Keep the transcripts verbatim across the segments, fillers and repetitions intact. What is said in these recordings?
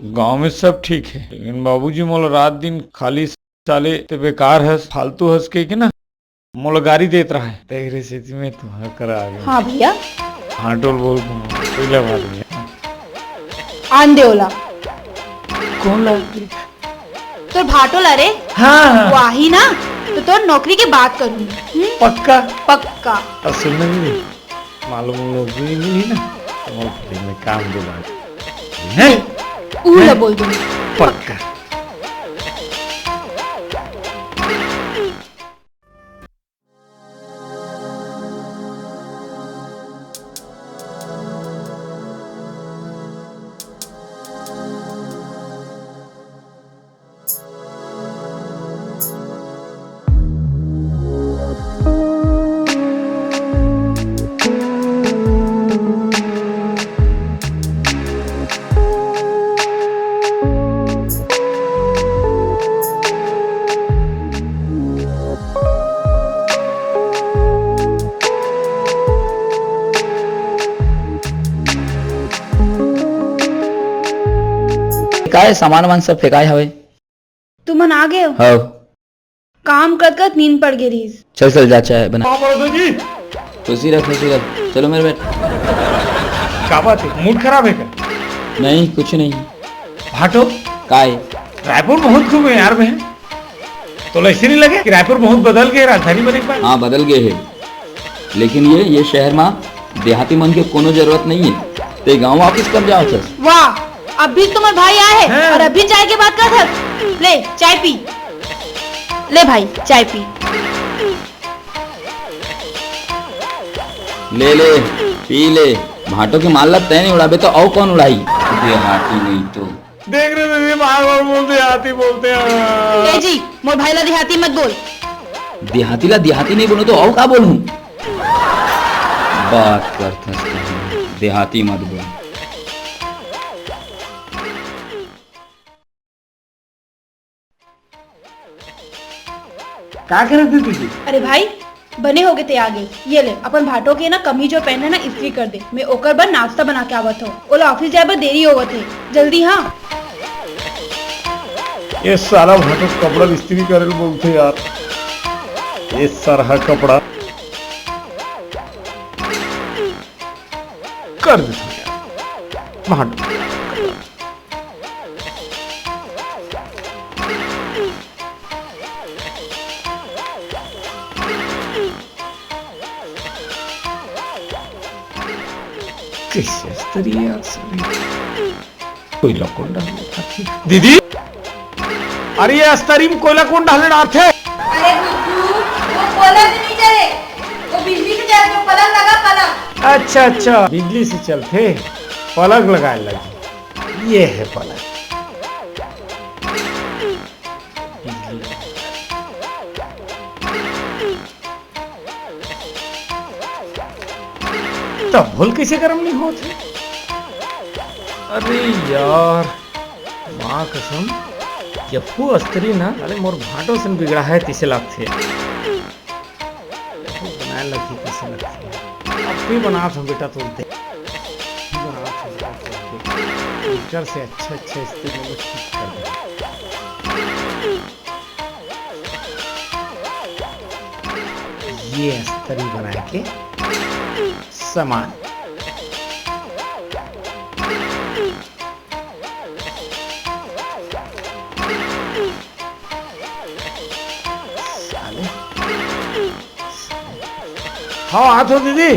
गांव में सब ठीक हे, लेकिन बाबूजी मोला रात दिन खाली साले ते बेकार हस, फालतू हस के, के ना मोला गारी देत रहा हे। तेरे सेती मैं तुम्हारा करा आ गया। हाँ भैया। हाँ, टोल बोल, कोई लगा नहीं। आन दे ओला। कौन ला? तोर भाटो ला रे। हाँ, हाँ। वो आही ना, तो तोर नौकरी के बात करूंगी। हम्म? पक्का? पक्का। और सुन ना दीदी, मालूम नौकरी मिली ना, तो मैं free में काम दिला। हैं? ऊ ला हैं? बोल दूंगी। पक्का। काय सामान वामान सब फेंकाय हवे? तुमन आ गए हो? हव। काम करत करत नींद पड़ गे रहिस। चल, चल, जा, चाय बना। खुशी रह, खुशी रह। चलो मेरे बेट। का बात है? Mood खराब है क्या? नहीं, कुछ नहीं। भाटो? काय? रायपुर बहुत घूमे यार मैं। तोला ऐसे नहीं लगे कि रायपुर बहुत बदल गए राजधानी बने के बाद? हाँ, बदल गए है। लेकिन ये, ये शहर मा देहाती मन के कोनो जरूरत नहीं है। ते गांव वापस कब जावत हस? वाह, अभी तुम्हार भाई आए है हैं? और अभी चाय के बात करत हस। ले, चाय पी। ले भाई, चाय पी। ले, ले, पी ले। भाटो के माल ला तैं नहीं उड़ाबे तो अउ कौन उड़ाई? देहाती नहीं तो। देख रहे दीदी, बार बार बोलते देहाती बोलते हैं। ए जी, मोर भाई ला देहाती मत बोल। देहाती ला देहाती नहीं बोलूं तो अउ का बोलूं? बात करथस कहीं, देहाती मत बोल। का करत हे दीदी? अरे भाई, बने होगे ते आगे। ये ले, अपन भाटो के ना कमीज और पैंट है ना इस्त्री कर दे। मैं ओकर बर नाश्ता बना के आवत हूँ। ओला ऑफिस जाए बर देरी होवत हे। जल्दी हाँ। ये सारा भाटो कपड़ा इस्त्री करे ल बोलथे यार। ये सरहा कपड़ा। कर देथव यार। भाटो। कैसे अस्तरी यार साले। कोयला कोन डाले डारथे? दीदी, अरे ये अस्तरी में कोयला कोन डाले डारथे? अरे बुद्धू, वो कोयला से नहीं चले, वो बिजली से चले, जो पलंग लगा, पलंग। अच्छा, अच्छा, बिजली से चलथे, पलंग लगाए लगी। ये है पलंग। बिजली। तब भूल कैसे गरम नहीं होत हे? अरे यार, माँ कसम, यहू अस्तरी ना, साले मोर भाटो सन बिगड़ा है, तिसे लागथे। देखो, बनाए लगही, कैसे लगथे। अब भी बनात हूँ बेटा, तू देख। बनात हूँ बेटा, तू देख। एकर से अच्छा, अच्छा स्थिति में ठीक कर दे। ये अस्तरी बनाए के समान। साले। हाँ, आत हो दीदी।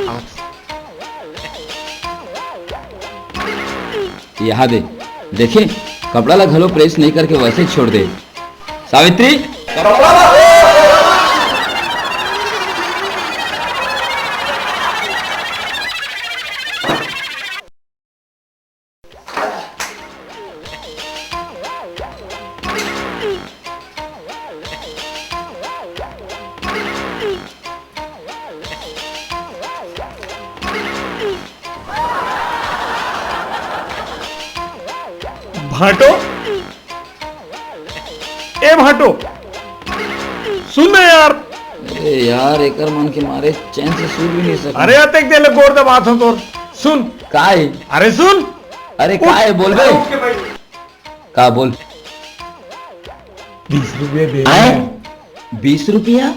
आत। यहाँ दे, देखे, कपड़ा ला घलो प्रेस नहीं करके वैसे ही छोड़ दे। सावित्री, कपड़ा ला भाटो, ए भाटो, सुन ना यार। अरे यार, एकर मन के मारे चैन से सो भी नहीं सकत। अरे अतेक देर ले गोड़ दबात हो तोर, सुन। का है? अरे सुन। अरे का है, बोल बे। उठ के बैठ। का बोल? बीस रुपया दे। आए? बीस रुपया?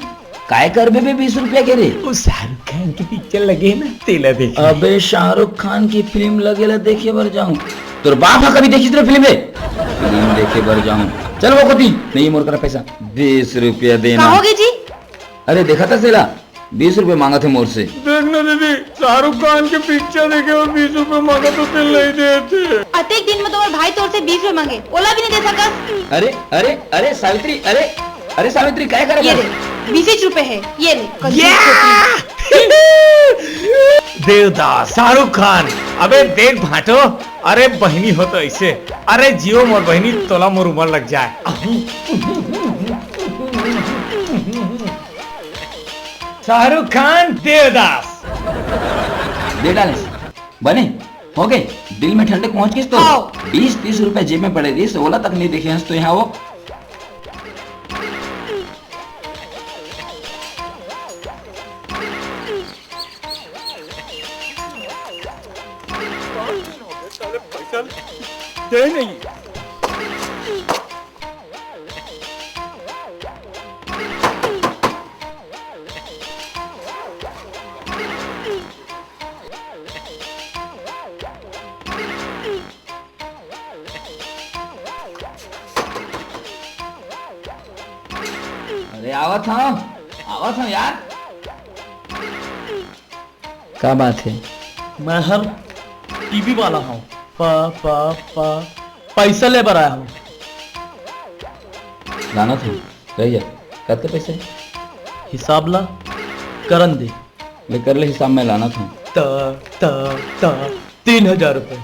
काय करबे बे बीस रुपया के रे? वो शाहरुख खान की पिक्चर लगे है ना, तेला देख। अबे शाहरुख खान की फिल्म लगेला, देखे बर जाऊं? तोर बाप हा कभी देखिस रे फिल्म रे? फिल्म देखे बर जाऊं? चल वो कोती, नहीं मोर करा पैसा। बीस रुपया देना। का होगे जी? अरे देखा था सेला, बीस रुपए मांगा थे मोर से। देख ना दीदी, शाहरुख खान के पिक्चर देखे बर बीस रुपए मांगा तो तेल नहीं देते। अतेक दिन में तुम्हारे भाई तोर से बीस रुपए मांगे, ओला भी नहीं दे सकस। अरे, अरे, अरे सावित्री, अरे, अरे सावित्री, काय करत ये हस? दे, बीस रुपए है, ये ले, कंजूस छोकरी। देवदास, शाहरुख खान, अबे देख भाटो, अरे बहिनी हो तो ऐसे, अरे जियो मोर बहिनी, तोला मोर उमर लग जाए। शाहरुख खान देवदास। दे डालेस। बने, हो गए। दिल में ठंडक पहुंच गई तो। आओ। बीस तीस रुपए जेब में पड़े रहिस, ओला तक नहीं देखे हंस तो यहाँ वो। दे नहीं। अरे आवत हूँ, आवत हूँ यार। का बात है? मैं हर टीवी वाला हूँ। प, प, प, पैसा ले बर आया हूँ। लाना था, रह जा। कतके पैसे? हिसाब ला करन दे। ले कर ले हिसाब, मैं लाना था। त, त, त, तीन हजार रुपए।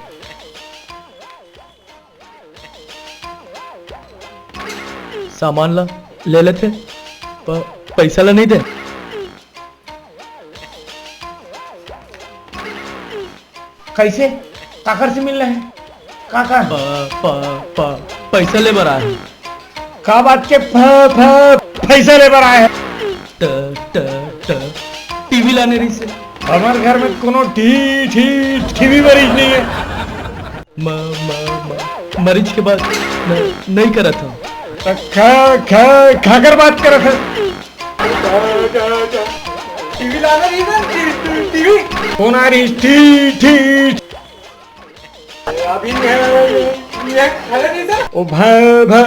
सामान ला ले लेथे, प-, पैसा ला नहीं दे। कैसे? काकर से मिल रहे हैं? काकर? प-, प-, प-, पैसा ले बर आए हैं। का बात के प-, प-, पैसा ले बर आए हैं? ट-, ट-, ट-, टीवी लाने रही से। हमारे घर में कोनो टी-, टी-, टीवी मरीज नहीं है। म-, म-, म-, मरीज के बात न-, नहीं करत हूँ। त खा, खा, खाकर बात करत है। टीवी लाना नहीं था, टी-, टी-, टीवी। कौन आ रही? टी-, टी-, अभी ये, ये खा नहीं था। ओ भा, भा,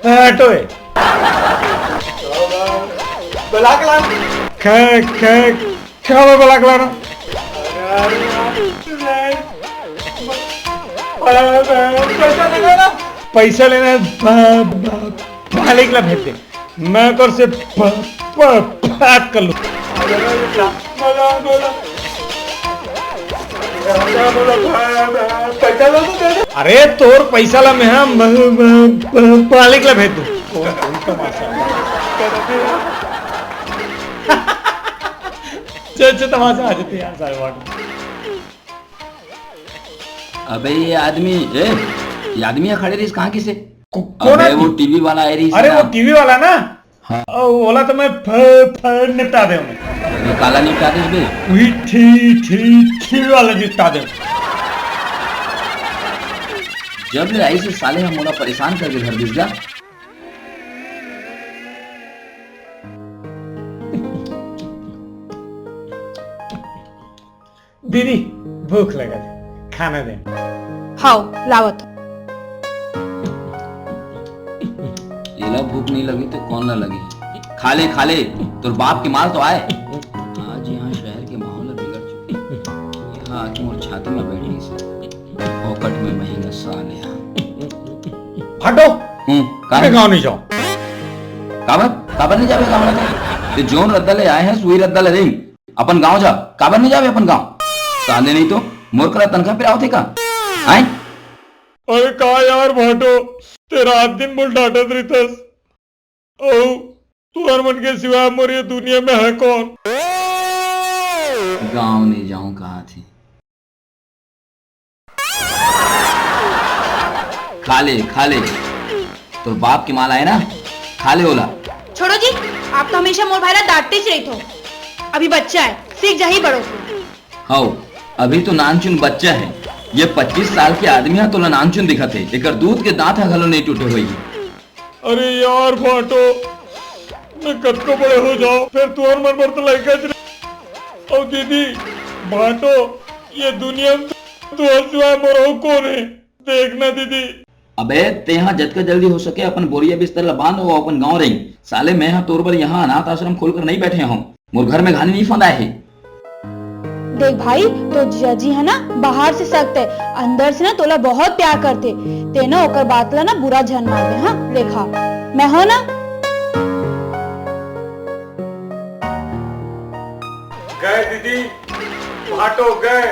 भाटो है। बलाक लान। खा, खा, क्या हुआ बलाक लाना? पैसा लेना है, बा-, बा-, मालिक ला भेज दे। मैं कर से प-, प-, बात कर लूँ। अरे तोर पैसा ला मैं, हाँ, म-, म-, म-, मालिक ला भेज दूँ। अच्छा, अच्छा, तमाशा आ जाते हैं यार, सारे वाट। अबे ये आदमी, ए, ये आदमी यहाँ खड़े रहिस कहाँ की से? को-, कौन अबे आदमी? वो टीवी वाला आए रहिस अरे ना। वो टीवी वाला ना? हाँ। ओ, ओला तो मैं फ-, फ-, निपटा दे हूँ। अबे काला निपटा दे बे। वही ठी-, ठी-, टीवी वाला निपटा दे। जब ले आइस साले हम ओला परेशान करके घर घुस जा। दीदी, भूख लगत हे, खाना दे। हाव, लावत हूँ। एला भूख नहीं लगी तो कौन ला लगी? खा ले, खा ले, तोर बाप के माल तो आए। आज यहाँ शहर के माहौल बिगड़ चुके। यहाँ आके मोर छाती में बैठ गई से। फोकट में महंगा साले। हटो। हम्म, का मैं है? गाँव नहीं जाऊँ। काबर? काबर नहीं जावे गाँव ला? ते जोन रद्दा ले आए हैं, सुई रद्दा ले रही। अपन गाँव जा, काबर नहीं जावे अपन गाँव? साले नहीं तो मोर करा तनखा पिरावत हे का? आय? अरे का यार भाटो, ते रात दिन मोला डांटत रहिथस। अउ तुहर मन के सिवाय मोर ये दुनिया में है कौन? गाँव नहीं जाऊँ कहा थी। खा ले, खा ले। तोर बाप के माल आए ना, खा ले ओला। छोड़ो जी, आप तो हमेशा मोर भाई ला डांटते ही रहिथो। अभी बच्चा है, सीख जाही बड़ो से। हव, अभी तो नानचुन बच्चा है, ये पच्चीस साल के आदमी ह तोला नानचुन दिखत हे, एकर दूध के दांत ह घलो नइ टूटे होही। अरे यार भांटो, मैं कतको बड़े हो जाओ, फेर तुंहर मन बर तो लइकाच रहे। अउ दीदी, भांटो, ये दुनिया में तुंहर सिवाय मोर अउ कोन हे? देख ना दीदी। अबे, तेंहा जतका जल्दी हो सके अपन बोरिया बिस्तर ला बांध अउ अपन गांव रेंग। साले, मैं ह तोर बर यहां अनाथ आश्रम खोलकर नइ बैठे हंव। मोर घर में घानी नइ फंदाए हे। देख भाई, तोर जियाजी ह ना बाहर से सख्त हे, अंदर से ना तोला बहुत प्यार करथे। तें ना ओकर बात ला ना बुरा झन मानबे, हां? देखा, मैं हंव ना। गए दीदी, भांटो गए।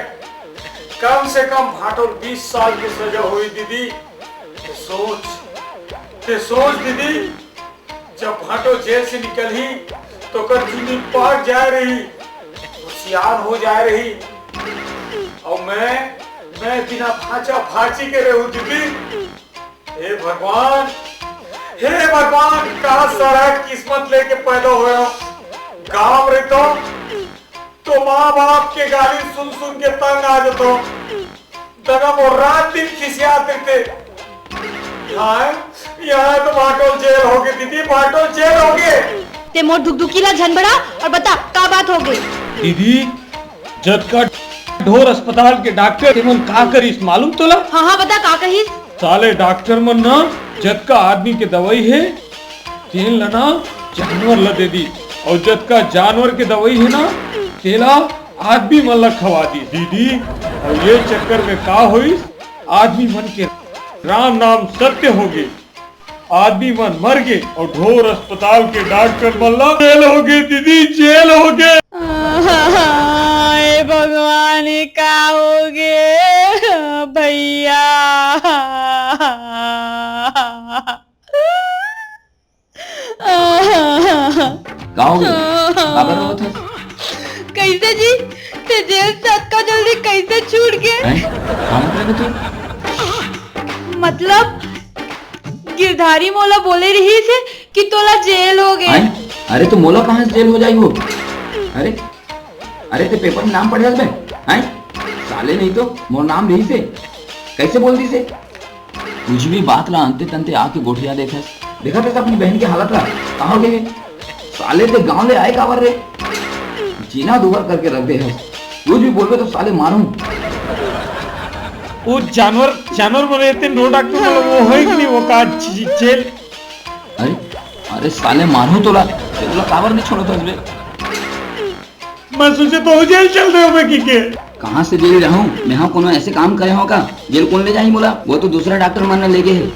कम से कम भांटो बीस साल के सजा होही दीदी। तें सोच, तें सोच दीदी, जब भांटो जेल से निकलही, त ओकर चुंदी पाक जाए रही, सियान हो जाए रही। अउ मैं, मैं बिना भांचा भांची के रहूं दीदी। हे भगवान, हे भगवान, का सारा किस्मत लेके पैदा होया। गांव रहितों, तो माँ बाप के गाली सुन सुन के तंग आ जातों। दगा मोर रात दिन खिसियात रहिथे। हाय, यहां तो भांटो जेल होगे दीदी, भांटो जेल होगे। तें मोर धुकधुकी ला झन बढ़ा अउ बता, का बात होगे? दीदी, जतका ढोर अस्पताल के डॉक्टर, तेमन का करिस मालूम तोला? हां, हां, बता, का कहिस? साले डॉक्टर मन ना जतका आदमी के दवाई हे, तेन ला ना जानवर ला दे दीस, अउ जतका जानवर के दवाई हे ना, तेला आदमी मन ला खवा दीस दीदी। अउ ये चक्कर में का होइस, आदमी मन के राम नाम सत्य होगे, आदमी मन मर गे अउ ढोर अस्पताल के डॉक्टर मन ला जेल होगे दीदी, जेल होगे। हे भगवान, ये का होगे भैया? का होगे? काबर रोवत हस? कइसे जी? तें जेल से अतका जल्दी कइसे छूट गे? हैं? का मतलब हे तोर? मतलब, गिरधारी मोला बोले रिहिस हे कि तोला जेल होगे। हैं? अरे, त मोला कहां से जेल हो जाही वो? अरे, अरे, तें पेपर में नाम पढ़े हस बे? हैं? साले, नहीं तो मोर नाम रिहिस हे। कइसे बोल दीस हे? कुछ भी बात ला अंते तंते आके गोठिया देथस। देखत हस अपनी बहिन के हालत ला, कहां गे हे? साले, तें गांव ले आए काबर रे? जीना दुभर करके रख दे हस। कुछ भी बोलबे तो साले मारूं। वो जानवर, जानवर मरे थे, नो डॉक्टर बोला, वो होही कि नहीं, वो का जे-, जेल। अरे, अरे साले, मारूं तोला, तोला काबर नइ छोड़त हस बे? मैं सोचे तहूं जेल चल दे होबे कहिके। कहां से जेल जाहूं? मेंहा कोनो अइसे काम करे हंव का? जेल कोन ले जाही मोला? वो तो दूसरा डॉक्टर मन ला लेगे हे।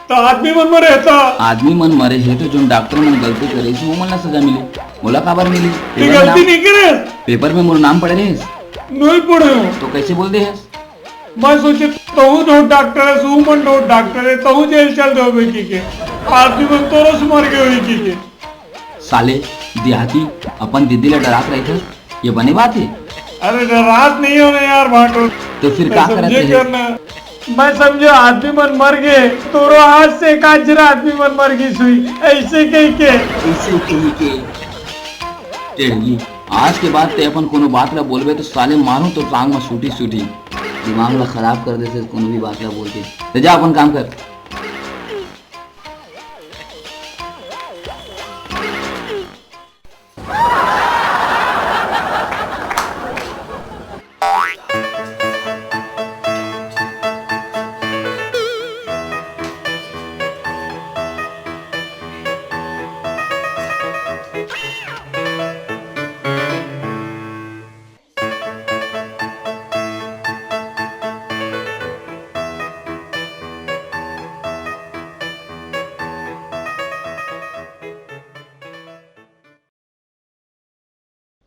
त आदमी मन मरे हे त? आदमी मन मरे हे त जोन डॉक्टर मन गलती करे हे, ओमन ला सजा मिले। मोला काबर मिली? तें गलती नइ करे हस? पेपर में मोर नाम पढ़े रहेस? नइ पढ़े हंव। त कइसे बोल दे हस? मैं सोचे तहूं ढोर डॉक्टर हस, उमन ढोर डॉक्टर हे, तहूं जेल चल दे होबे कहिके। आदमी मन तोरो से मर गे होही कहिके। साले देहाती, अपन दीदी ला डरात रहिथस, ये बने बात हे? अरे डरात नइ हंव ना यार भांटो। त फेर का करत रहे? मैं समझेंव आदमी मन मर गे, तोरो हाथ से एकाध झन आदमी मन मर गिस होही, अइसे कहिके। अइसे कहिके। टेढ़गी, आज के बाद तें अपन कोनो बात ला बोलबे त साले मारूं तोर टांग म सूटी सूटी। दिमाग ला खराब कर देथस कोनो भी बात ला बोल के। त जा अपन काम कर।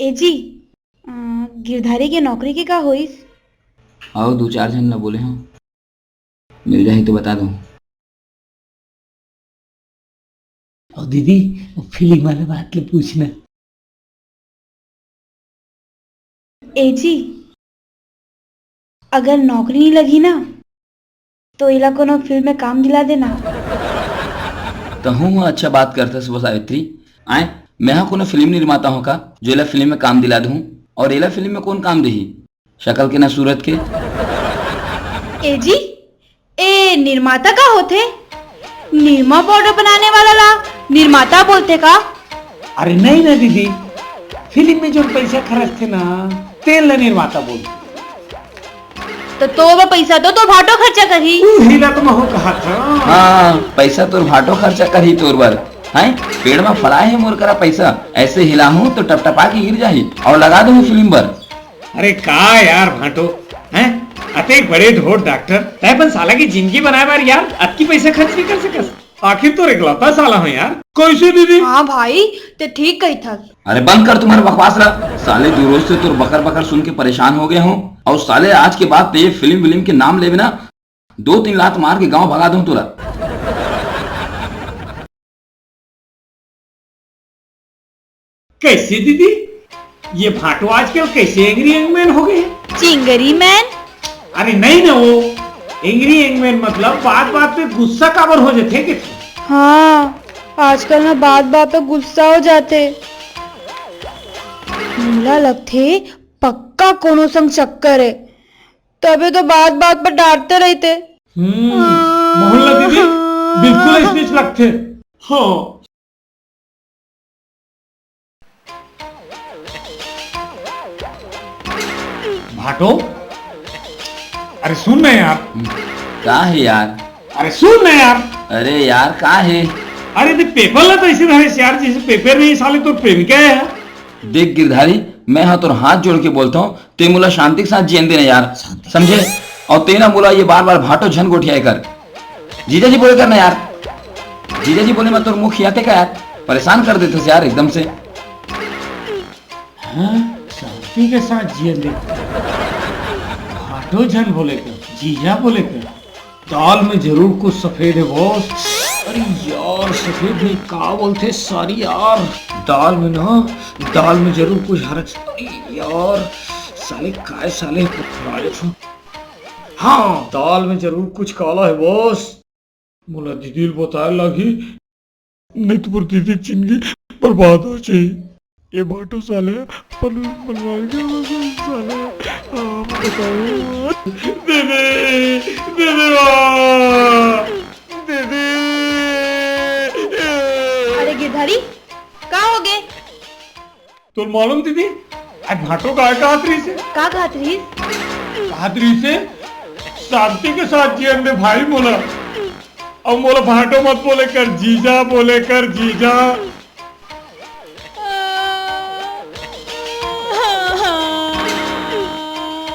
ए जी, अ, गिरधारी के नौकरी के का होइस? अउ दू चार झन ला बोले हंव, मिल जाही त बता दूं। अउ दीदी, वो फिल्म वाला बात ले पूछना। ए जी, अगर नौकरी नइ लगही ना, त एला कोनो फिल्म में काम दिला देना। तहूं ह अच्छा बात करथस वो सावित्री। आय, मेंहा कोनो फिल्म निर्माता हंव का, जो एला फिल्म में काम दिला दूं? अउ एला फिल्म में कोन काम देही? शकल के ना सूरत के। ए जी, ए निर्माता का होथे? निरमा पाउडर बनाने वाला ला निर्माता बोलथे का? अरे नहीं ना दीदी, फिल्म में जो पैसा खर्चथे ना, तेन ला निर्माता बोलथे। तो तोर बर पैसा तो तोर भाटो खर्चा करही। उही ला तो महू कहा था। हाँ, पैसा तोर भाटो खर्चा करही तोर बर। हैं? पेड़ में फलाए हे मोर करा पैसा, ऐसे हिलाहूं तो टपटपा के गिर जाही अउ लगा दूं फिल्म बर। अरे का यार भाटो, हैं? अतेक बड़े ढोर डॉक्टर, तैं अपन साला की जिंदगी बनाए बर यार अतकी पैसा खर्च नहीं कर सकस। आखिर तो एकलौता साला हो यार। कैसे दीदी? हाँ भाई, ते ठीक कही था। अरे बंद कर तुम्हारे बकवास ला। साले दो रोज से तोर बकर बकर सुन के परेशान हो गए हूँ। और साले आज के बाद ते ये फिल्म विल्म के नाम लेवे ना, दो तीन लात मार के गांव भगा दूं तोला। कैसे दीदी, ये भाटो आजकल कैसे एंग्री यंग मैन हो गए? चिंगरी मैन? अरे नहीं ना, वो एंग्री यंग मैन मतलब बात बात पे गुस्सा काबर हो जाथे के? हाँ, आजकल मैं बात बात पे गुस्सा हो जाथे। मोला लगथे पक्का कोनो संग चक्कर है, तभी तो बात बात पर डांटते रहते। हम्म, मोहन ला दीदी बिल्कुल ऐसनेच लगथे। हाँ। भाटो, अरे सुन ना यार। का है यार? अरे सुन ना यार। अरे यार, का है? अरे ते पेपर ला तो ऐसे धरे यार, जैसे पेपर नहीं, साले तोर प्रेमिका है यार। देख गिरधारी, मैं हा तोर हाथ जोड़ के बोलता हूँ, ते मोला शांति के साथ जियन देना यार, समझे? और ते ना मोला ये बार बार भाटो झन गोठियाए कर। जीजा जी बोले कर ना यार, जीजा जी बोले मैं तोर मुंह खियाते का यार, परेशान कर देते यार एकदम से। हाँ, शांति के साथ जियन दे। भाटो झन बोले कर, जीजा बोले कर। दाल में जरूर कुछ सफेद है बॉस। अरे यार, सफेद नहीं, का बोलथे सारी यार। दाल में ना, दाल में जरूर कुछ हरा। अरे यार, साले काय साले पकड़ाए थे। हाँ, दाल में जरूर कुछ काला है बॉस। मोला दीदी ल बताए लागी। नहीं तो पूरी दीदी जिंदगी बर्बाद हो जाए। ये भाटो साले पल-, पलवार के साले, आप बताओ। दीदी, दीदी माँ, दीदी। अरे गिरधारी, का हो गे? तोल मालूम दीदी, आज भाटो का कहत रहिस हे? का कहत रहिस? कहत रहिस हे, शांति के साथ जियन दे भाई मोला। अब मोला भाटो मत बोले कर जीजा, बोले कर जीजा।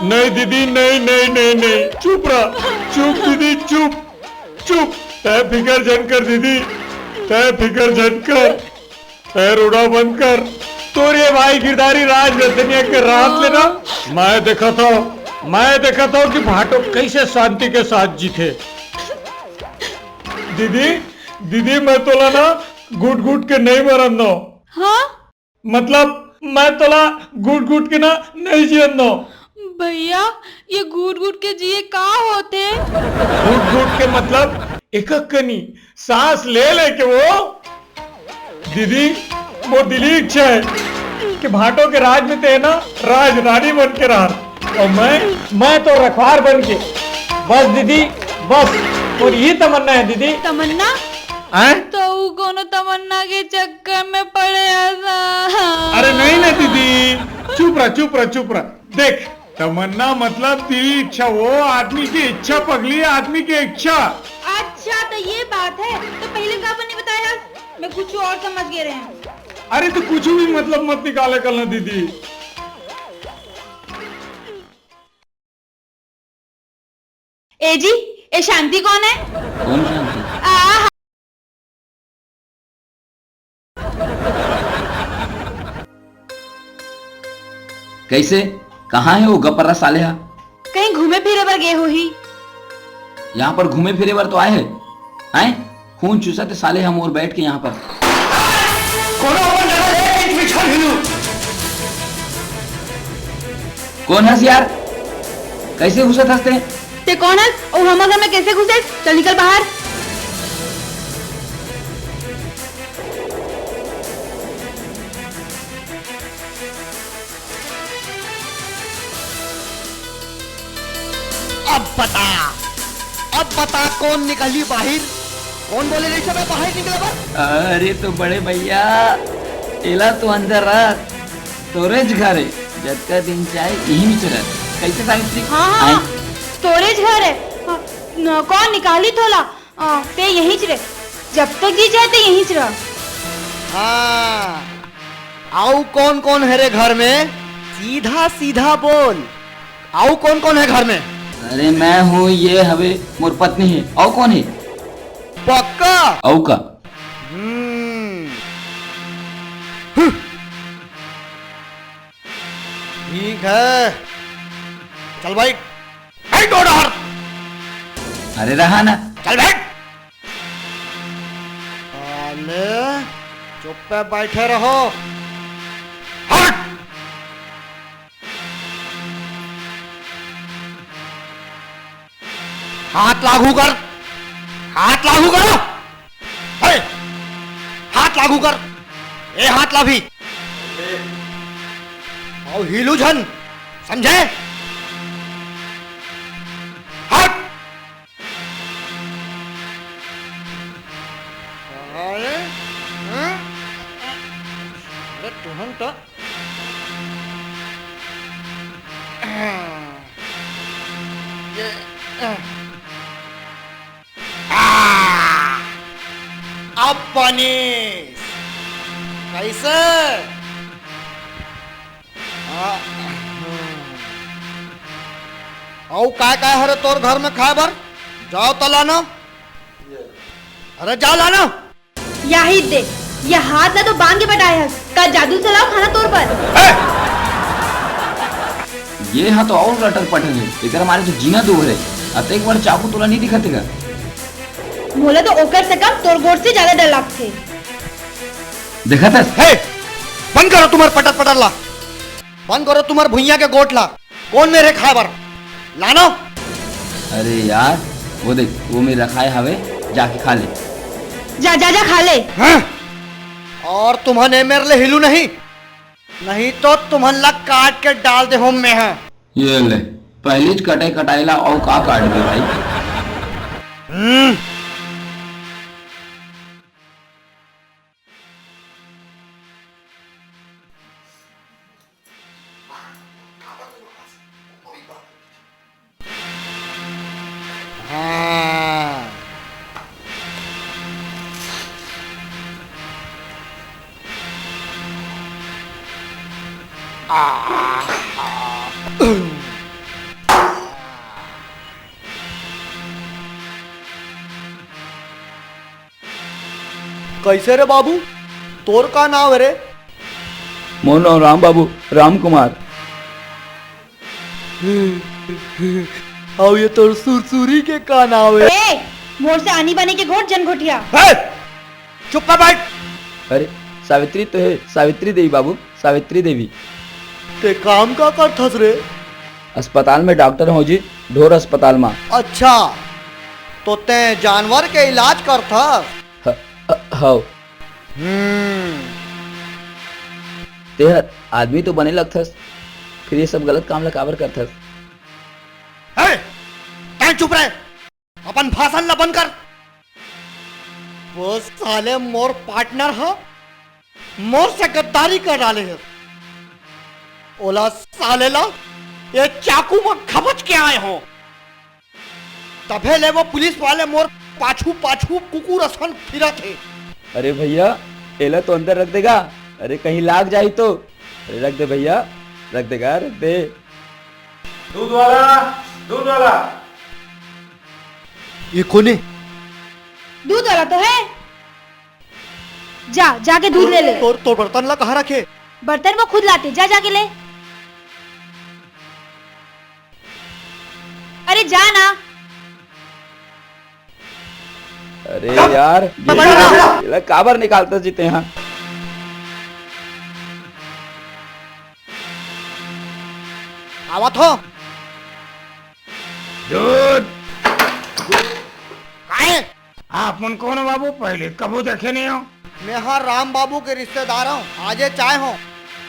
नहीं दीदी, नहीं, नहीं, नहीं, नहीं, चुप रह, चुप दीदी, चुप, चुप। तै फिकर झन कर दीदी, तै फिकर झन कर। ए, रोड़ा बंद कर। तोर ये भाई गिरधारी राज रतनिया के रात ले ना, मैं देखत हूँ, मैं देखत हूँ कि भाटो कैसे शांति के साथ जीथे। दीदी, दीदी, मैं तोला ना घुट घुट के नहीं मरन दो। हाँ? मतलब, मैं तोला घुट घुट के ना नहीं जियन दो। भैया, ये घुट घुट के जिए का होथे? घुट घुट के मतलब एक कनी सांस ले लेके वो। दीदी, मोर दिली इच्छा है कि भाटो के राज में ते ना राज रानी बन के रह, और मैं, मैं तो रखवार बन के। बस दीदी, बस, मोर यही तमन्ना है दीदी। तमन्ना? हैं? तो वो कोनो तमन्ना के चक्कर में पड़े ऐसा। अरे नहीं ना दीदी, चुप रह, चुप रह, चुप रह। देख, तमन्ना मतलब तेरी इच्छा, वो आदमी की इच्छा पगली, आदमी की इच्छा। अच्छा, तो ये बात है, तो पहले का नहीं बताया? मैं कुछ और समझ गए रहे हैं। अरे, तो कुछ भी मतलब मत निकाले कर ना दीदी। ए जी, ए शांति कौन है? कौन शांति? आ, कैसे? कहाँ है वो गपरा साले हा? कहीं घूमे फिरे बर गए होही। यहाँ पर घूमे फिरे बर तो आए हैं, हैं? खून चूसत साले हम और बैठ के यहाँ पर। कोनो अपन जगह ले, बीच में छल हिलू। कौन हस यार? कैसे घुसत हस ते? ते कौन हस? और हमर घर में कैसे घुसे? चल निकल बाहर। अब बता, अब बता, कौन निकली बाहिर? कौन बोले रहिस बे बाहिर निकले बर? अरे तो बड़े भैया, एला तो अंदर रख, तोरेच घर हे, जतका दिन चाहे इही में रह। कैसे सावित्री? हाँ, हाँ, आए? हाँ, तोरेच घर हे। हाँ, न, कौन निकाली तोला? हाँ, ते यहीं च रह, जब तक जी चाहे ते यहीं च रह। हाँ, अउ कौन कौन हे रे घर में? सीधा सीधा बोल। अउ कौन कौन हे घर में? अरे मैं हूँ, ये हवे मोर पत्नी हे, अउ कौन हे? पक्का? अउ का? हम्म। हम्म। ठीक हे, चल बैठ, बैठ ओ डहर। अरे रहा ना। चल बैठ। साले, चुप्पे बैठे रहो। हट! हाथ लागू कर, हाथ लागू कर, हे, हाथ लागू कर, ए हाथ ला भी, अउ हिलू झन, समझे? हट! अरे, हाँ? अरे, तुहन तो, ये, आ, अब बनिस। कैसे? आ, अउ काय काय हरे तोर घर में खाए बर? जाओ त लाना। अरे जा लाना। याही दे, ये हाथ ला तो बांध के बटाए हस। का जादू चलाओ खाना तोर पर? ए! ये हा तो अउ लटर पटर हे, एकरा मारे तो जीना दूभर हे। अतेक बड़ चाकू तोला नहीं दिखत हे का? मोला तो ओकर से कम तोर गोड़ से ज्यादा डर लगथे। देखत हस? हे! बंद करो तुम्हार पटर पटर ला। बंद करो तुम्हार भुइयां के गोठ ला। कौन मेरे खाए बर? लानो। अरे यार, वो देख, वो मेर रखाए हवे, जाके खा ले। जा, जा, जा, खा ले। हाँ? और तुमन ए मेर ले हिलू नहीं, नहीं तो तुमन ला काट के डाल देहूं मैं हा। ये ले, पहली च कटाई कटाई ला अउ का काट दे भाई। हम्म। हाँ। आ, आ, कैसे रे बाबू, तोर का नाव हे रे? मोर नाव राम बाबू, राम कुमार। अउ ये तोर सुरसुरी के का नाव हे? ए, मोर से आनी बानी के घोट जन घोटिया। ए, चुप कर बैठ। अरे, सावित्री तो हे, सावित्री देवी बाबू, सावित्री देवी। ते काम का करथस रे? अस्पताल में डॉक्टर हूँ जी, ढोर अस्पताल मा। अच्छा, तो ते जानवर के इलाज करथस? ह-, ह-, हव। हम्म। ते हर आदमी तो बने लगथस, फिर ये सब गलत काम ला काबर करथस? ए, तैं चुप रह, अपन भाषण ला बंद कर। वो साले मोर पार्टनर ह, मोर से गद्दारी कर डाले हे। ओला साले ला ये चाकू म खबच के आए हों। तभे ले वो पुलिस वाले मोर पाछू पाछू कुकुर असन फिरत हे। अरे भैया, एला तो अंदर रख दे गा। अरे कहीं लाग जाही तो। अरे रख दे भैया, रख दे गा, रख दे। दूध वाला, दूध वाला। ये कोन हे? दूध वाला तो हे। जा, जाके दूध ले ले। तोर, तोर बर्तन ला कहाँ रखे? बर्तन वो खुद लाथे, जा जाके ले। अरे जा ना। अरे यार, ये एला काबर निकालथस जी तेहा? आवत हों। दूध। काय? आप मन कोन हो बाबू? पहली कभू देखे नहीं हों। मैं हा राम बाबू के रिश्तेदार हों, आजे च आए हों।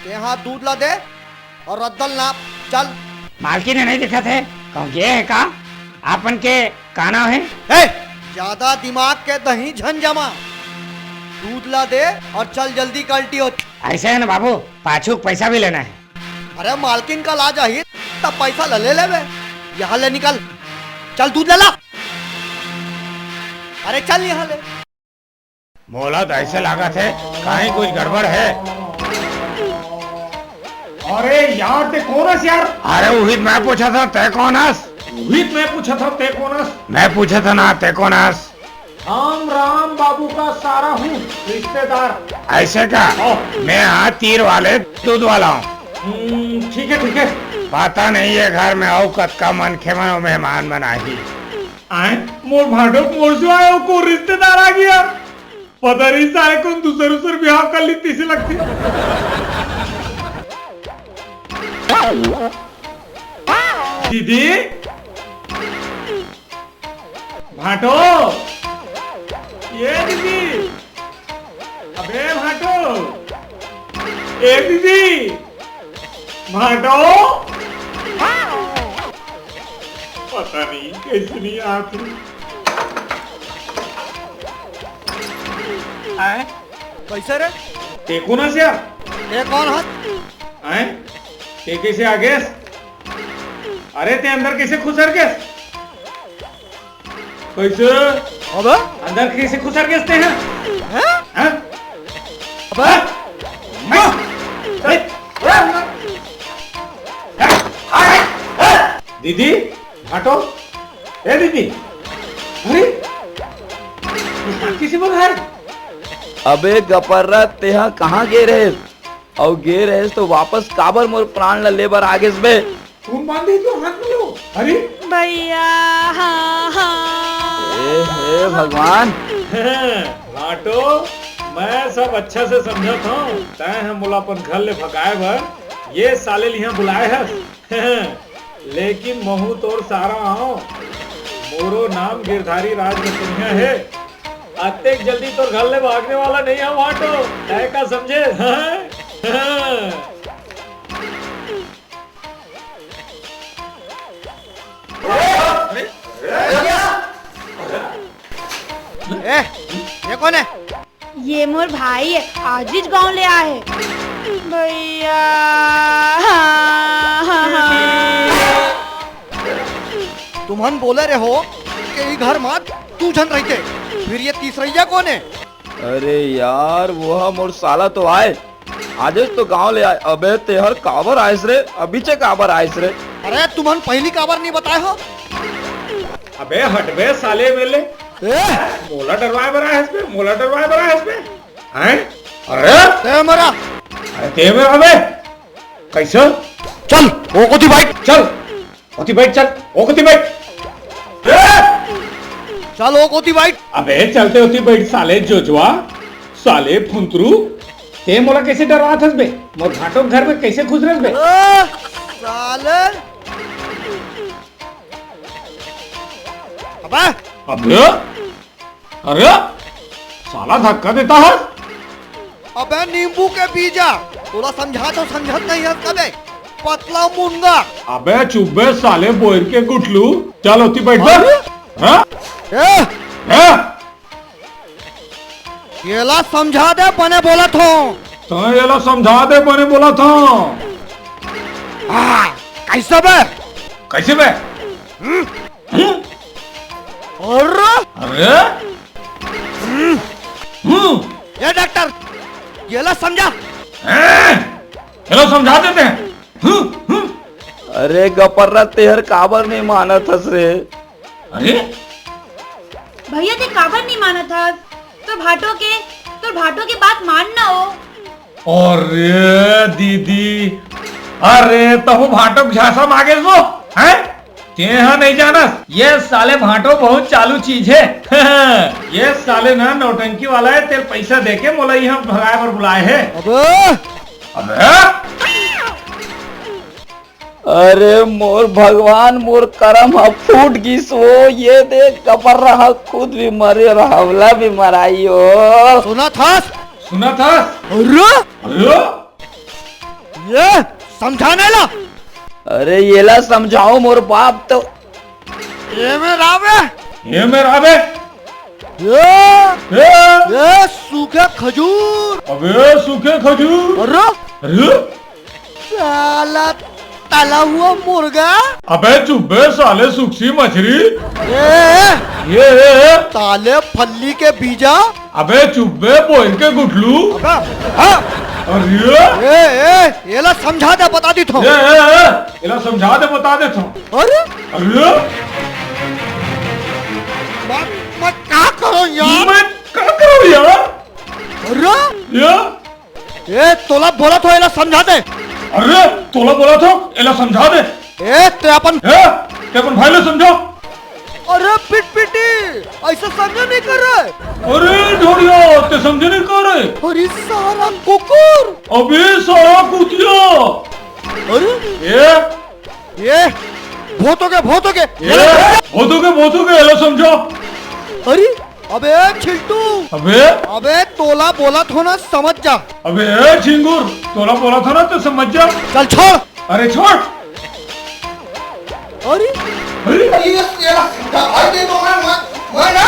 तेहा दूध ला दे अउ रद्दा ल नाप, चल। मालकिन ह नहीं दिखत हे, कहूँ गे हे का? आपन के का नाव हे? ए, ज्यादा दिमाग के दही झन जमा। दूध ला दे और चल जल्दी, कल्टी हो। ऐसे है ना बाबू, पाछू के पैसा भी लेना है। अरे मालकिन कल आ जाही, तब पैसा ला ले लेबे। यहाँ ले निकल, चल दूध ले ला। अरे चल यहाँ ले। मोला तो ऐसे लागत हे, कहीं कुछ गड़बड़ हे। अरे यार, ते कोन हस यार? अरे उही तो मैं पूछत हंव, ते कोन हस? उही तो मैं पूछत हंव, ते कोन हस? मैं पूछत हंव ना, ते कोन हस? हम राम बाबू का सारा हूँ रिश्तेदार। ऐसे का? हाँ। मैं हा तीर वाले दूध वाला हूँ। हम्म, ठीक है, ठीक है। पता नहीं ये घर में अउ कतका मनखे मन अउ मेहमान मन आही। आए, मोर भांटो के मोर सिवाय अउ कोन रिश्तेदार आ गे। पता नहीं साले कोन दूसर उसूर बिहाव कर ली, तइसे लगथे। दीदी, भांटो, ये दीदी, अबे भांटो, ए दीदी, भांटो। पता नहीं कइसे नहीं आत हे। आए? कइसे रे? ते कोन हस? ते कोन हस? आए? ते कइसे आ गेस? अरे ते अंदर कइसे खुसर गेस? कइसे? अबे? अंदर कइसे खुसर गेस ते ह? हैं? हैं? अबे? हैं? दीदी, भांटो, ए दीदी, अरे, ये कइसे बंद हे? अबे गपर्रा, तेहा कहाँ गे रहेस? अउ गे रहेस तो वापस काबर मोर प्राण ल ले बर आ गेस बे? कोन बांध दे तो हाथ में लो। अरे भैया, हाँ, हाँ। ए हे भगवान। भांटो, मैं सब अच्छा से समझत हंव। तैं ह मोला अपन घर ले भगाए बर ये साले ल इहाँ बुलाए हस। लेकिन महूँ तोर सारा आंव। मोरो नाम गिरधारी राज मसीनिया हे। अतेक जल्दी तोर घर ले भागने वाला नहीं हंव भांटो। तैं का समझे? हाँ? हाँ। ए, ये कोन हे? ये मोर भाई हे, आजिच गांव ले आए हे। भैया, हाँ, हाँ, हाँ। तुमन बोले रहे हो कि ई घर मा दू झन रहिथे, फिर ये तीसरइया कोन हे? अरे यार, वो हा मोर साला तो आय, आजेच तो गांव ले आय। अबे तेहर काबर आयस रे? अभीचे काबर आयस रे? अरे तुमन पहिली काबर नहीं बताए हो? अबे हट बे साले मेले। ए? मोला डरवाए बर आयस बे, मोला डरवाए बर आयस बे। हैं? अरे? ते मरा। अरे ते मरा बे। कइसे? चल, ओ कोती बइठ। चल। ओती बइठ, चल, ओ कोती बइठ। ए! चल, ओ कोती बइठ। अबे, चलते ओती बइठ, साले जोजवा, साले फुंतरू, ते मोला कइसे डरात हस बे? मोर भांटो के घर में कइसे घुसरस बे? ए, साले। अबे। अबे? अरे, साला धक्का देता है। अबे नींबू के बीजा, तोला समझा तो समझत नहीं है कबे, पतला मुंगा। अबे चुप बे साले बोर के गुठलू, चल ओती बइठ बे। अरे? हाँ? ए? हाँ? येला समझा दे बने बोलत हंव। तो येला समझा दे बने बोलत हंव। हाँ, कइसे बे? कइसे बे? हम्म? हम्म? अरे? अरे? हम्म। हम्म। ए डॉक्टर, येला समझा। हैं? येला समझा देते हैं। हम्म, हम्म। अरे गपर्रा, तेहर काबर नहीं मानत हस रे? अरे? भैया, ते काबर नहीं मानत हस? तोर भांटो के, तोर भांटो के बात मान ना ओ। अरे दीदी, अरे तहूं भांटो के झांसा म आ गेस वो, हैं? तेहा नहीं जानस, ये साले भांटो बहुत चालू चीज हे। ये साले ना नौटंकी वाला हे, तेला पैसा देके मोला इहाँ भगाए बर बुलाए हे। अबे! अबे! अरे मोर भगवान, मोर करम ह फूट गिस वो। ये देख, गपर्रा ह खुद भी मरे अउ हमला भी मराही ओ। सुनत हस? सुनत हस? अरे! अरे! ये समझा नहीं ला। अरे येला समझाओ मोर बाप तो। ये मेरा बे। ये मेरा बे। ये, ये। ये सूखे खजूर। अबे सूखे खजूर। अरे। अरे। साला तला हुआ मुर्गा। अबे चुप बे साले सुखसी मछली। ए, ये, ये, ये। साले फल्ली के बीजा। अबे चुप बे बोर के गुठलू। अबे, हाँ। अरे। ए, ए, एला समझा दे, बता दी थो। ए, ए, ए, एला समझा दे, बता दे थो। अरे। अरे। मैं, मैं का करूं यार? मैं का करूं यार? अरे। ये। ए, तोला बोलत हो, एला समझा दे। अरे, तोला बोलत हो, एला समझा दे। ए, ते अपन ए, ते अपन भाई ला समझा। अरे, पिटपिटी, ऐसा समझा नहीं कर रहा है। अरे, ढोड़िया, ते समझे नहीं कर रहे। अरे, सारा कुकुर। अबे, सारा कुतिया। अरे। ए। ये, बहुत हो गया, बहुत हो गया। ए, बहुत हो गया, बहुत हो गया, एला समझा। अरे, अबे छिल्टू। अबे। अबे तोला बोलत हो ना, समझ जा। अबे ए झिंगुर, तोला बोलत हो ना, तो समझ जा। चल छोड़। अरे छोड़। अरे। अरे। ये, ये, ये, भाई दे दो, मैं, मैं, मैं ना।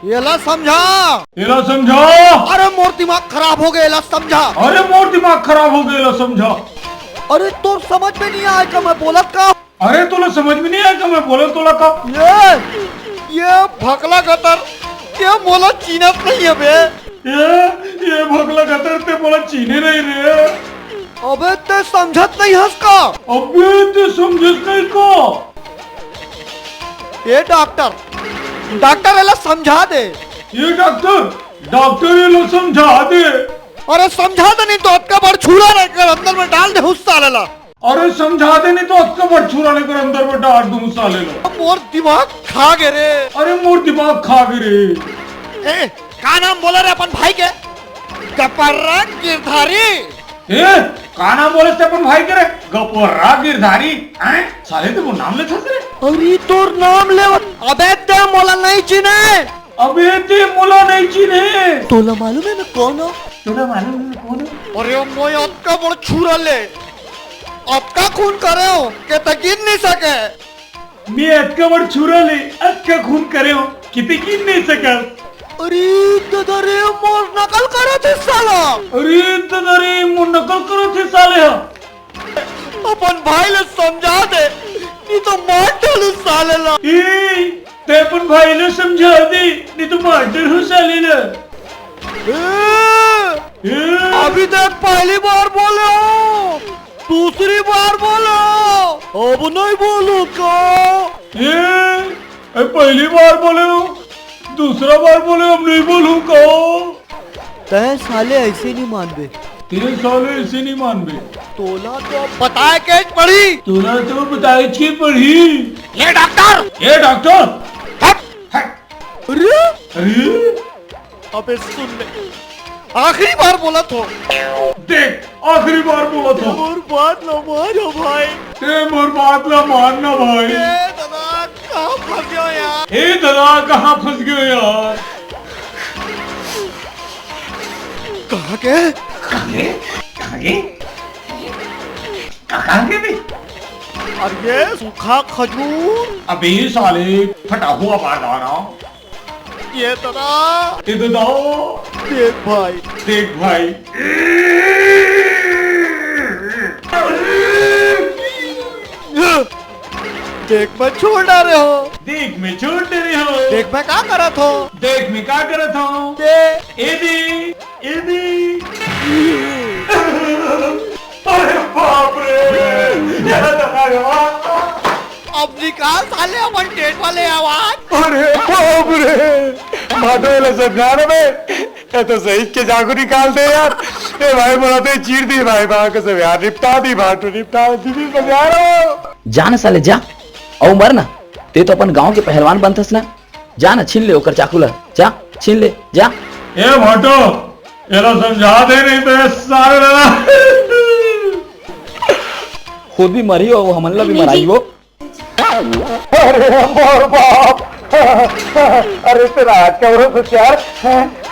एला समझा। एला समझा। अरे मोर दिमाग खराब हो गया, एला समझा। अरे मोर दिमाग खराब हो गया, एला समझा। अरे तोर समझ में नहीं आय का मैं बोलत का? अरे तोला समझ में नहीं आय का मैं बोलत तोला का? ये, ये भकला गतर, ये मोला चीनत नहीं है बे। ये, ये भकला गतर ते मोला चीने नहीं रे। अबे ते समझत नहीं हस का? अबे ते समझत नहीं का? ए डॉक्टर, डॉक्टर एला समझा दे। ए डॉक्टर, डॉक्टर एला समझा दे। अरे समझा दे, नहीं तो अतका बड़ छुरा लेकर अंदर में डाल दे उस साले ला। अरे समझा दे, नहीं तो अतका बड़ छुरा लेकर अंदर में डाल दूं उस साले ला। मोर दिमाग खा गे रे। अरे मोर दिमाग खा गे रे। ए, का नाम बोला रे अपन भाई के? गपरा गिरधारी। ए, का नाम बोले ते अपन भाई के रे? गपरा गिरधारी, हैं? साले ते मोर नाम लेथस रे। अरे तोर नाम ले। अबे ते मोला नहीं चिन्हे। अबे ते मोला नहीं चिन्हे। तोला मालूम है मैं कौन हूँ? तोला मालूम है मैं कौन हूँ? अरे मोय अतका बड़ छुरा ले, अतका खून करे हो के ते गिन नहीं सके। मैं अतका बड़ छुरा ले, अतका खून करे हो, किते गिन नहीं सकस। अरे ददा रे, मोर नकल करत हे साला। अरे ददा रे, मोर नकल करत हे साले ह। अपन भाई ले समझा दे, नहीं तो मार डालू साले ला। ए, ते अपन भाई ले समझा दे, नहीं तो मार डालू साले ला। ए, ए। अभी तक पहली बार बोले हो। दूसरी बार बोलो, अब नहीं बोलू का? ए, ए, पहली बार बोले हो, दूसरा बार बोले, अब नहीं बोलू का? तै साले ऐसे नहीं मानबे। तै साले ऐसे नहीं मानबे। तोला तो बताए के पड़ी। तोला तो बताए के पड़ी। ए डॉक्टर। ए डॉक्टर। हट। हट। अरे? अरे? अबे सुन ले, आखिरी बार बोलत हो। देख, आखिरी बार बोलत हो। मोर बात ला मान ना भाई। ते मोर बात ला मान ना भाई। ए दादा, कहाँ फंस गयो यार? ए दादा, कहाँ फंस गयो यार? कहाँ के? कहाँ के? कहाँ के? कहाँ के बे? अरे सूखा खजूर। अबे साले, फटा हुआ बारदाना। ये तो ना। ये तो ना। देख भाई। देख भाई। देख मैं छोड़ डारे हो। देख मैं छोड़ डारे हो। देख मैं का करत हो। देख मैं का करत हो। दे। ए दे। ए दे। अरे बाप रे। ये तो भगवान। अब निकाल साले अपन टेट वाले आवाज। अरे बाप रे, भाटो, एला समझा ना बे, ये तो सही के जागू निकाल दे यार। ए भाई, मोला तो चीर दी भाई, भाई कसम यार, निपटा दी भाटो, निपटा दी, समझा रहा हूँ। जा ना साले, जा, अउ मर ना, ते तो अपन गांव के पहलवान बनथस ना, जा ना, छीन ले ओकर चाकू ला, जा, छीन ले, जा। ए भाटो, एला समझा दे, नहीं तो ये सारे ला खुद भी मरी हो, वो हमन ला भी मराई हो। अरे मोर बाप, अरे तेरा आज का भरोसा यार,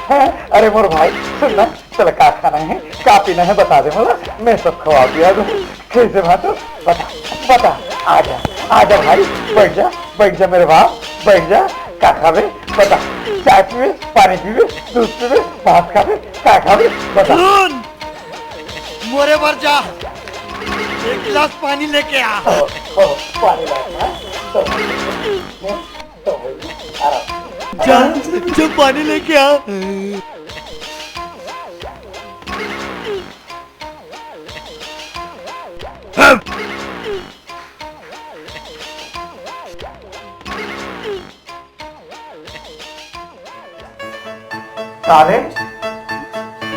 हैं? अरे मोर भाई, सुन ना, तोला का खाना हे, का पीना हे, बता दे मोला, मैं सब खवा पिया दूँ। कैसे बात हो? बता, बता, आ जा, आ जा भाई, बैठ जा, बैठ जा मेरे बाप, बैठ जा। का खाबे? बता, चाय पीबे, पानी पीबे, दूध पीबे, भात खाबे, का खाबे? बता। सुन, मोरे बर जा, एक गिलास पानी लेके आ। ओ, ओ, पानी ला, हाँ? तो, तो, आराम। जा, जा पानी लेके आ। साले,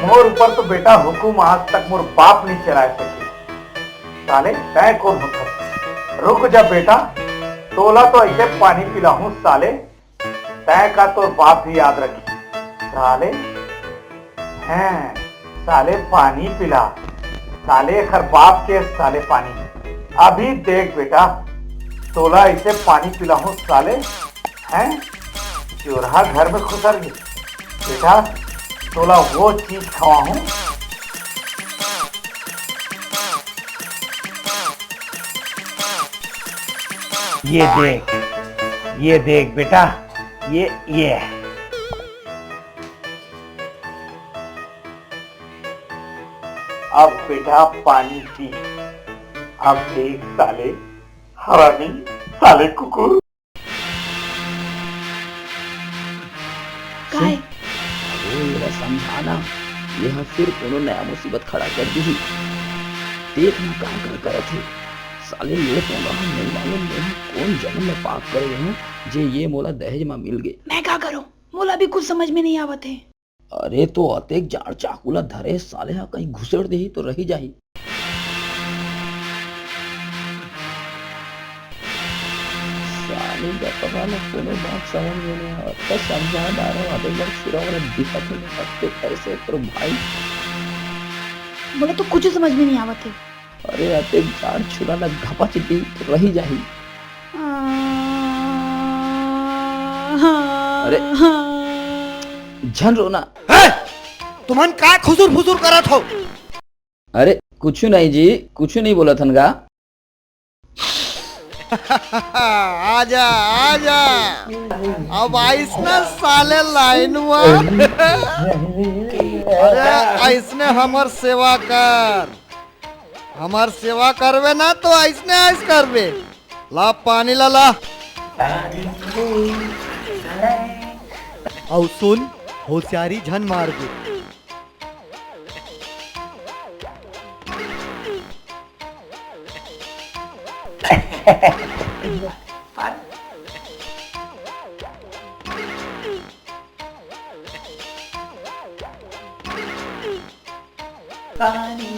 मोर ऊपर तो बेटा हुकुम आज तक मोर बाप नहीं चलाए सके। साले, तैं कौन होथस? रुक जा बेटा, तोला तो ऐसे पानी पिलाहूं साले, तैं का तोर बाप भी याद रखी। साले, हैं, साले पानी पिला, साले एखर बाप के साले पानी। अभी देख बेटा, तोला ऐसे पानी पिलाहूं साले, हैं? चोरहा घर में खुसर गे। बेटा, तोला वो चीज खवाहूं। ये देख, ये देख बेटा, ये, ये। अब बेटा पानी पी। अब देख साले हरामी, साले कुकुर। काय? अरे, एला समझा ना, ये ह फिर कोनो नया मुसीबत खड़ा कर दिही। देख ना, का, का करत हे। साले, ये मोला ह नइ मालूम, मैं ह कोन जन्म में पाप करे हूँ, जे ये मोला दहेज म मिल गे। मैं का करूँ? मोला भी कुछ समझ में नहीं आवत हे। अरे, तो अतेक जाड़ चाकू ला धरे, साले ह कहीं घुसेड़ देही तो रही जाही। साले गपरा ला कोनो बात समझ में नहीं आवत, त समझा डारो, अतेक बड़ छुरा वाला दिखत हे, अतेक कैसे करो भाई? मोला तो कुछ समझ में नहीं आवत हे। अरे, अतेक जाड़ छुरा ला घपच दे तो रही जाही। आ, हाँ, अरे, हाँ। झन रोना। हे! तुमन का खुसुर फुसुर करत हो? अरे, कुछु नहीं जी, कुछु नहीं बोलत हन गा। आजा, आजा। अब आइस ना साले लाइन में। अरे, ऐसने हमर सेवा कर। हमर सेवा करबे ना तो ऐसने ऐस करबे। ला पानी ला ला। अउ सुन, होशियारी झन मार दे। पानी।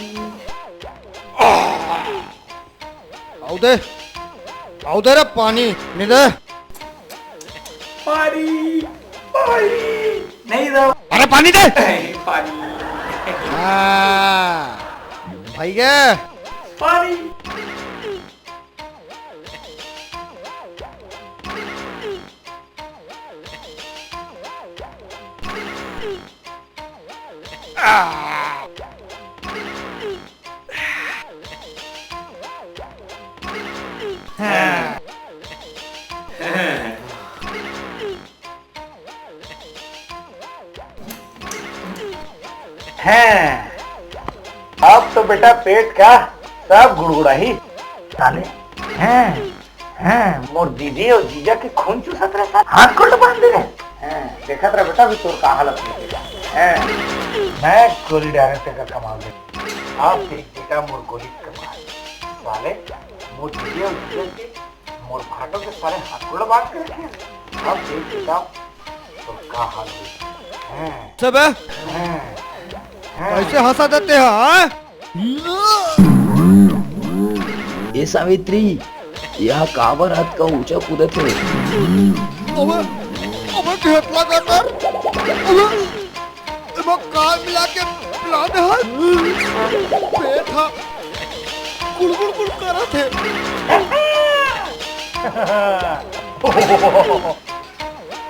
आऊ दे, आऊ दे रे पानी, नहीं दे। पानी, पानी, नहीं दे। अरे पानी दे। पानी। हाँ, भैया। पानी। हैं, अब तो बेटा पेट का सब गुड़गुड़ाही। साले, हैं, हैं, मोर दीदी अउ जीजा के खून चूसत रहे साले। हाथ गोड़ बांध दे रहे। हैं, देखत रहे बेटा, अभी तोर का हालत होथे। हैं, मैं गोली डारे तेकर कमाल दे। अब देख बेटा, मोर गोली के कमाल। साले, मोर दीदी अउ जीजा के मोर भाटो के सारे हाथ गोड़ बांध के रखे। अब देख बेटा, तोर का हाल होई। हैं? सब है? हैं? हैं? कैसे हंसा देते हैं, हाँ? ए सावित्री, यह काबर अतका ऊंचा कूदत हे? अबे, अबे, ढेतला का कर। अबे। एमा का मिला के पिला दे हस? पेट ह गुड़गुड़ गुड़ करत हे।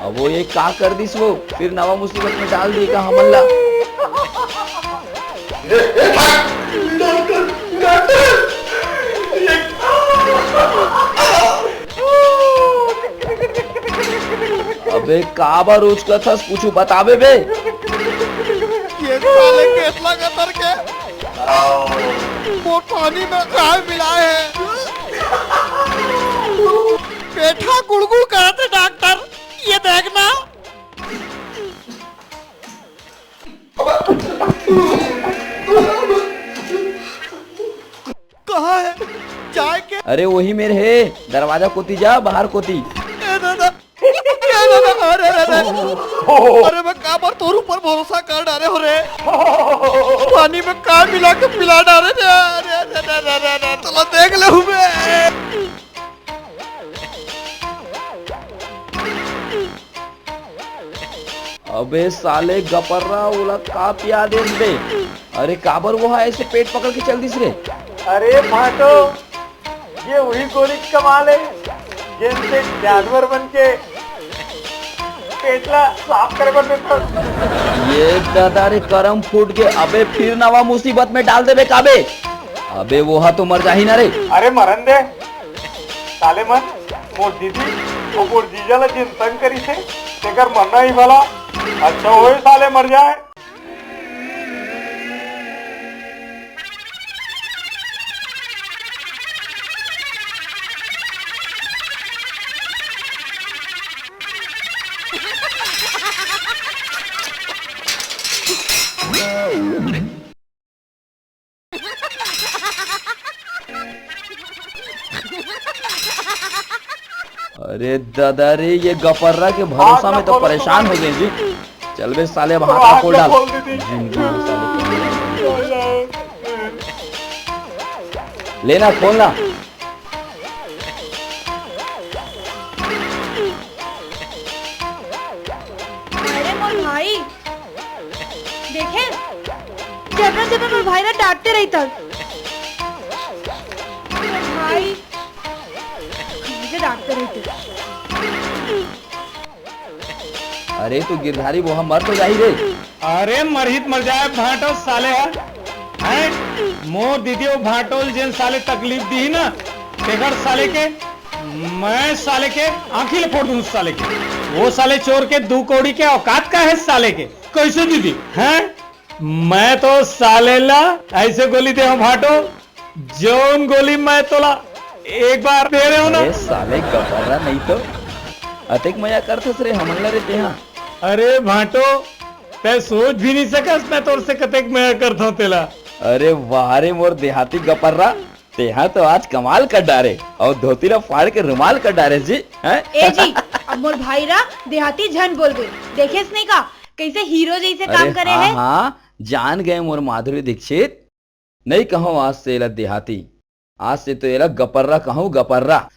अब वो ये का कर दिस वो, फिर नवा मुसीबत में डाल दिए का हमन ला। अबे काबर उचकत हस, कुछु बताबे बे? ये साले केतला गतर के मोर पानी में काय मिलाए हे? पेठा गुड़गुड़ करत हे डॉक्टर, ये देखना। कहाँ हे? जाए के? अरे वही मेर हे, दरवाजा कोती जा, बाहर कोती। ए दादा, ए दादा, अरे, अरे, अरे। अरे मैं काबर तोर ऊपर भरोसा कर डारे हों रे। पानी में का मिला के पिला डारे रे। अरे, अरे, अरे, अरे, अरे, चलो देख ले हूँ मैं। अबे साले गपर्रा, ओला का पिया देस बे? अरे काबर वो हा ऐसे पेट पकड़ के चल दिस रे? अरे भाटो, ये वही गोली के कमाल हे, जेन से जानवर बन के पेट ला साफ करे बर देथस। ये दादा रे, करम फूट गे। अबे फिर नवा मुसीबत में डाल देबे का बे? अबे वो हा तो मर जाही ना रे। अरे मरन दे, साले मन, मोर दीदी अउ मोर जीजा ला जेन तंग करिस हे, तेकर मरना ही भला। अच्छा होय साले मर जाए। अरे दादा रे, ये गपर्रा के भरोसा में तो परेशान हो गए जी। चल बे साले, अब हाथ खोल डाल। जिंदगी में साले। लेना, खोलना। अरे मोर भाई, देखे, जबरन जबरन मोर भाई ला डांटते रहिथस। मोर भाई, मुझे डांटते रहिथस। अरे तू गिरधारी, वो हा मर तो जाही रे। अरे मरही त मर जाए भांटो साले हा। हैं? मोर दीदी वो भांटो ल जेन साले तकलीफ दिही ना, तेकर साले के, मैं साले के आंखी ल फोड़ दूं साले के। वो साले चोर के दू कौड़ी के औकात का हे साले के? कैसे दीदी? हैं? मैं तो साले ला ऐसे गोली दे हूं भांटो, जौन गोली मैं तोला एक बार दे रहे हो ना। अरे साले गपर्रा नहीं तो, अतेक मया करथस रे हमन ला रे तेहा। अरे भांटो, तै सोच भी नहीं सकस मैं तोर से कतेक मया करथों तेला। अरे वाह रे मोर देहाती गपर्रा, तेहा तो आज कमाल कर डारे अउ धोती ला फाड़ के रुमाल कर डारे जी, हैं? ए जी, अब मोर भाई ला देहाती झन बोलबे, देखेस नहीं का कैसे हीरो जैसे काम अरे करे हाँ, हे? हाँ, जान गए मोर माधुरी दीक्षित। नहीं कहूँ आज से एला देहाती, आज से तो एला गपर्रा कहूँ, गपर्रा।